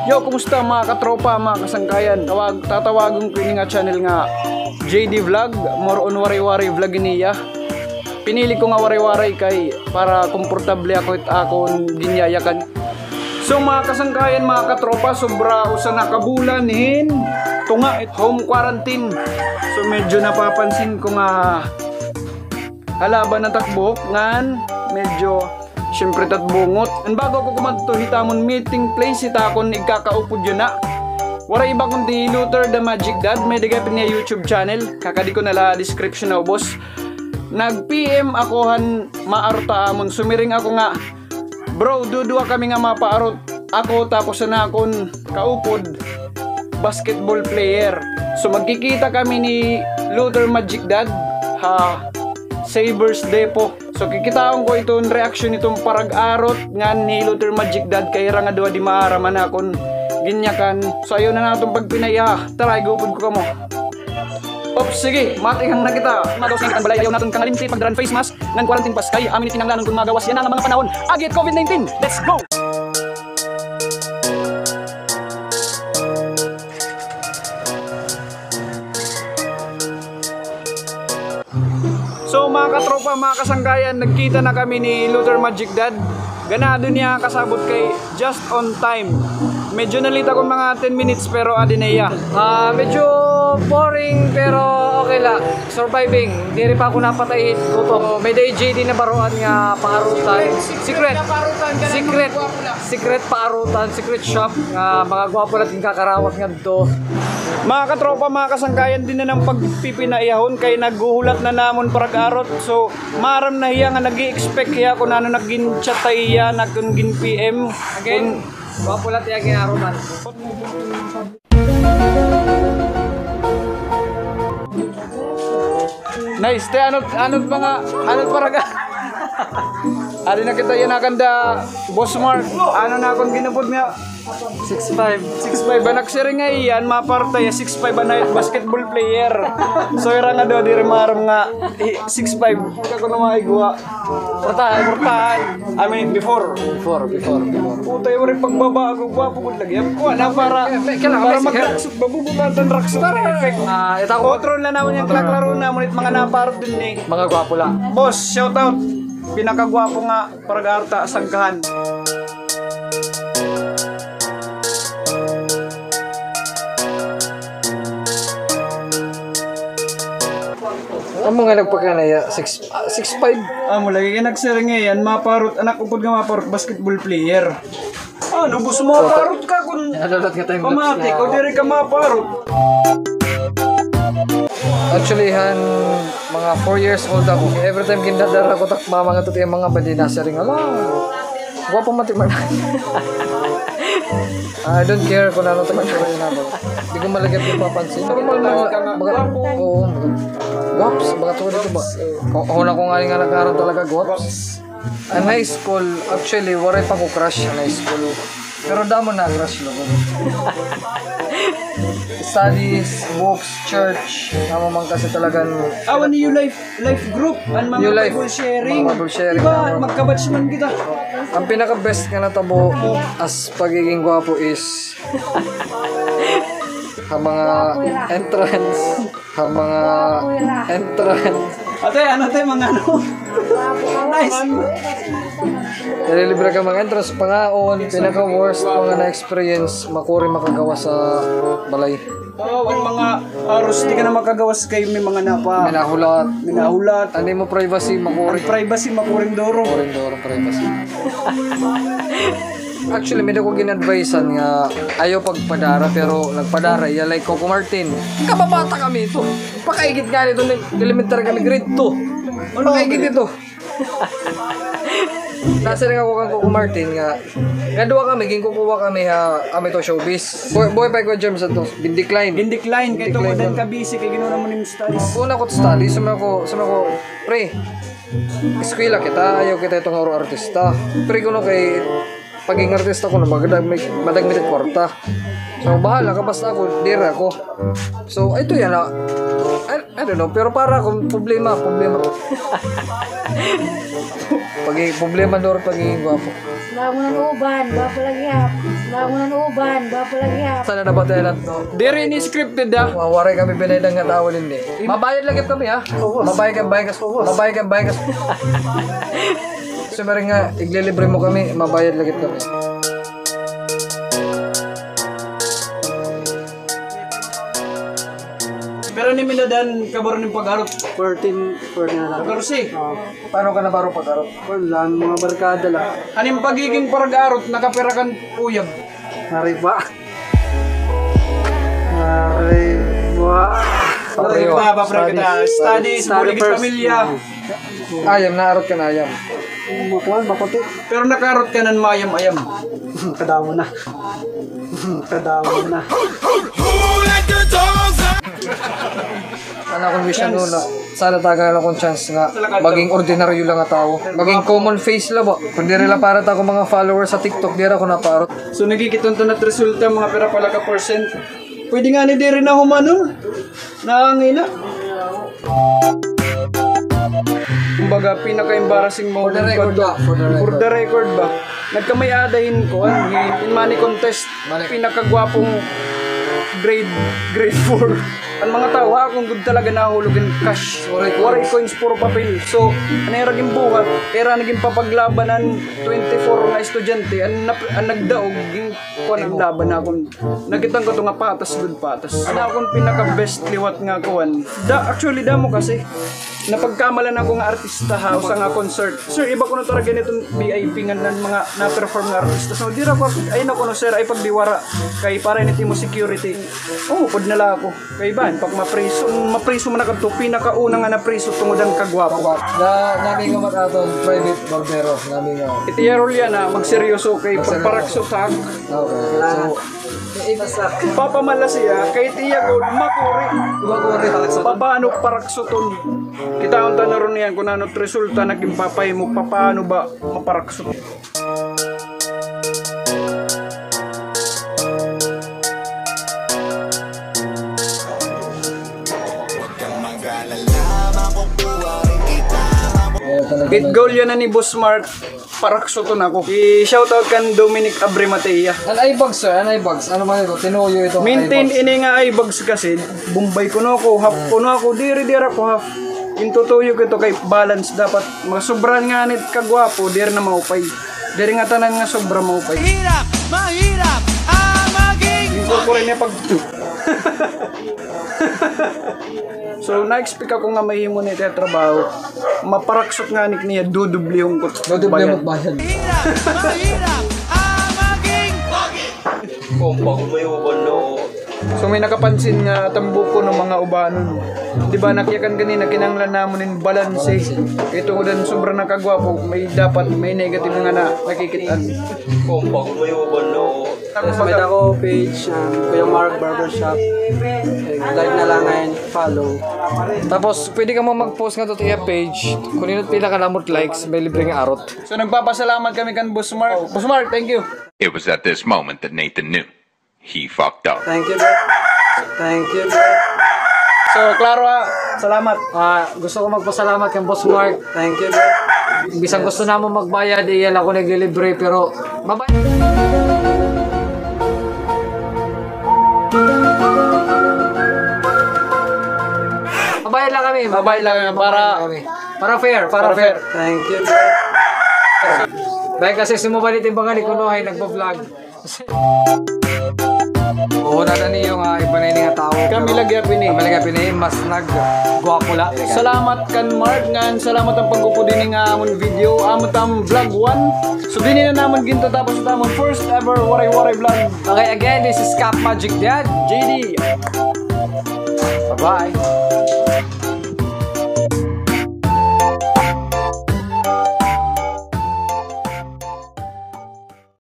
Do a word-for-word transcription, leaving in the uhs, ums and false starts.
Yo, kumusta, mga katropa, mga kasangkayan? Tawag, tatawagon ko ini nga channel nga J D Vlog, more on waray-waray vlog ini, ya. Pinili ko nga waray-waray kay para komportable ako it akon ginyayakan. So, mga kasangkayan, mga katropa, sobra usa na ka bulan hin tunga it home quarantine. So, medyo napapansin ko nga halaba na it ak buhok ngan medyo siyempre it at bungot. An bago ko kumadto hit amon meeting place, hit akon igkakaupod yana, waray iba kundi Luther the Magic Dad, may-ada gihap niya YouTube channel, kakadi ko na la description na ubos. Nag-P M ako han maarot ha amon, sumiring ako nga, "Bro, duduha kami nga mapaarot. Ako tapos an akon kaupod, basketball player." So, magkikita kami ni Luther Magic Dad ha Savers Depot. So, kikitaon ko iton reaksyon hiton parag-arot ngan ni Luther Magic Dad kay hira nga duha di maaram an akon ginyakan. So, ayaw na naton pagpinaiha. Tara, igupod ko kamo. Ops, sige, matikang na kita. Mga gawos, ngan kita an balay, ayaw naton kangalimti pagdara han face mask ngan quarantine pass kay amo ini it kinahanglanon kon mga gawas yana nga mga panahon. Agi it COVID nineteen. Let's go! So, mga katropa, mga kasangkayan, nagkita na kami ni Luther Magic Dad. Ganado niya kasabot kay just on time. Medyo na-late ako mga ten minutes, pero adi na iya. Ah, medyo boring, pero okay la. Surviving. Diri pa ako napatay hit gutom. May-ada hi J D nabaroan nga paarutan. Secret. Secret. Secret paarutan, secret shop nga mga gwapo la it kakarawat ngadto. Mga katropa, mga kasangkayan, dinhi na an pagpipinaihahon kay naghuhulat na namon parag-arot. So, maaram na hiya nga nag-i-expect hiya kon ano, nag-gin-chat ha iya, nag-, kon gin-P M. Again, gwapo la it iya gin-arutan. Nice, te, ano, ano mga, ano para ka? Adi na kita yana kanda Boss Mark. Ano na akon ginupod niya? Six five. Six five. An ak siring nga iya, maparta iya, six five an height, basketball player. So, ira nga daw, diri maaram nga, eh, six five. Ka kuno maigwa. Portahan, portahan. I mean, before. Before, before, before. Puta, waray pagbabago, gwapo gud lagi. Kuan na para, para mag-raksot, mabubutan raksot. Para effect. Ah, ito ako. Otro na namon it kaklaro namon it mga naparot dinhi. Mga gwapo la. Boss, shout out. Pinakagwapo nga parag-arot ha Sangkahan. Amo nga nagpakanaya, six, ah, six five. Amo lagi kay nagsiring nga iya, maparot, an ak upod nga maparot, basketball player. Ano, boss, maparot ka kon pamati ka, diri ka maparot. Actually, han mga four years old ako, every time gindadara ko it ak mama ngadto ha iya mga balay, nasiring, "Hala, gwapo man it man." I don't care kon ano it itsura niya. Di ko man lagi mapapansin. Normal man nga, baga, oo, baga, gwaps, baga, tuod ito ba? Ho-, huna ko ngani nga nagkaroon talaga, gwaps. An high school, actually, waray pa ko crush an high school. Pero damo na-crush ko. Studies, books, church, amo man kasi talagang... Aw, an iyo life, life group, an mga Bible sharing. Mga Bible sharing. Di ba, magka-batch man kita. Ang pinaka-best nga natabo as pagiging gwapo is ha mga entrance. Ha mga entrance. Ate, ano, ate, mga ano? Nice. Nalilibre ka mga entrance, pangaon, pinaka-worst ko nga na-experience, makuri makagawas sa balay. Oo, an mga aros, di ka na makagawas kay may mga napa... May nahulat. May nahulat. An imo privacy, makuri. An privacy, makuring duro. Makuring duro, privacy. Actually, may-ada ko gin-advisean nga ayaw pagpadara, pero nagpadara iya, like Coco Martin. Kababata kami ito. Pakaigit nga nito, nag-elementary kami, grade two. Pakaigit ito. Nasiring ako kan Coco Martin nga, nga duha kami, ginkukuha kami ha, kami to showbiz. Buhay, buhay pa ikaw, Germs, ato. Gin-decline. Gin-decline, kay tungod han kabisi, kay gin-una mo nim studies. Una ko studies, sabi ko, sabi ko, "Pre, eskwela kita, ayaw kita ito nga uro artista." Pero kuno kay pagiging artista kuno, madagmit, madagmit it kwarta. So, bahala ka, basta ako, diri ako. So, ito yana. I, I don't know, pero para ako, problema, problema. Pag-, problema daw pagiging gwapo. Bangunan uban, gwapo lagi ha. Bangunan uban, gwapo lagi ha. Sana na ba tayo lang to? Diri ini scripted, ha? Wa-, waray kami binayad nga tawo din, eh. Mabayad lagi kami, ha? Mabayad kami, bayad kami. Mabayad kami, bayad kami. Sumari nga, iglilibre mo kami, mabayad lagi kami. Pero ni minadan, kabaro nim pag-arot. Fourteen, fourteen na lang. Katorse. Oo. Paano ka nabaro pag-arot? Kuan lang, mga barkada lang. Anim pagiging parag-arot, nakapira kan uyab? Nariba. Nariba. Pareho. Pareho. Pareho. Studies. Studies, bulig first. Pamilya. Mm. Ayam, naarot ka na ayam. Makuan, makuti. Pero nakaarot ka nan maayam-ayam. Kadamo na. Kadamo na. An akon wish, ano na, sana tagan an akon chance nga maging ordinaryo lang nga tawo. Maging common face la ba. Kun diri la para ta akon mga followers sa TikTok, diri ako napaarot. So, nakikita ta na it resulta, mga pira pala ka percent. Pwede ngani diri na human, no? Nangangina. Kumbaga, pinaka-embarrassing moment ko to. For the record ba? For the record ba? Nagkamay-ada hin kuan, hin money contest. Money. Pinakagwapong grade, grade four. An mga tawo, ha, akon gud talaga nahulog hin cash. Waray coins. Waray coins, puro papel. So, an ira ginbuhat, ira na ginpapaglaban an twenty-four nga estudyante, an nap-, an nagdaog, gin-, kuan an laban nakon. Nakita ko to nga patas gud, patas. An akon pinaka-best liwat nga kuan. Da, actually, damo kasi. Napagkaamalan ako nga artista ha usa nga concert. Sir, iba kuno talaga niton V I P nga nan mga na-perform nga artista. So, diri ako, ay, na kuno, sir, ay pagdiwara kay para ini it imo security. Oo, upod na la ako. Kay ban, pag mapriso, mapriso man na kadto, pinakauna nga napriso tungod han kagwapo. Na, nami nga mat aton private barbero, nami nga. It iya role yana, magseryoso kay pagparakso sa. Okay. So, Papamala siya, kay it iya goal, makuri. Makuri. Papaano paraksuton? Kitaon ta na ron niyan kun ano it resulta nga ginpapahimo, papaano ba maparaksuton. It goal yana ni Boss Mark. Paraksuton ako. I-shoutout kan Dominic Abrimatea. An eye bags, sir, an eye bags. Ano man ito? Tinuyo ito, maintain eye bags. Ini nga eye bags kasi, Bombay kuno ako, half kuno ako, diri, diri ako half. Gintutuyo ko ito kay balance dapat. Masobra ngani it kagwapo, diri na maupay. Diri nga tanan nga sobra maupay. Mahirap, mahirap ang maging. Incorporate niya pag So, na-expect ako nga mahimo ni it iya trabaho. Maparaksot ngani niya, dudublihon ko. Dudublihon ko bayad. Mahirap, mahirap ang maging pogi. Kumpang may uban, no? So, may nakapansin nga tambok kuno mga ubanon. Di ba, nakyakan kanina, kinahanglan namon hin balanse. Kay tungod han sobra na kagwapo, may dapat, may negative nga na nakikit-an. Kumpang may uban, no? Yes, may-ada ako page, um, Kuya Mark Barbershop. Eh, like na lang and follow. Tapos, pwede ka mo mag-post ngadto ha iya page. Kun hin-o it pinakalamot likes, may libre nga arot. So, nagpapasalamat kami kan Boss Mark. Boss Mark, thank you. It was at this moment that Nathan knew he fucked up. Thank you, bro. Thank you, bro. So, klaro, ha. Salamat. Ah, gusto ko magpasalamat kan Boss Mark. Thank you, bro. Bisan gusto namon magbayad, iya la kuno naglilibre, pero mabay-, mabayad la kami. Mabayad la kami para, para fair, para fair. Thank you, bro. Dahil kasi sumubali it iba nga ni kuno ay nagpa-vlog. Oo, dada niyo nga, iba na ini nga tawo. Kami la gihap ini. Kami la gihap ini, mas naggwapo la. Salamat kan Mark ngan salamat han pag-upod hini nga amon video, amon tam vlog one. So, dinhi na namon gintatapos it amon first ever Waray Waray vlog. Okay, again, this is Cap Magic Dad, J D. Bye-bye.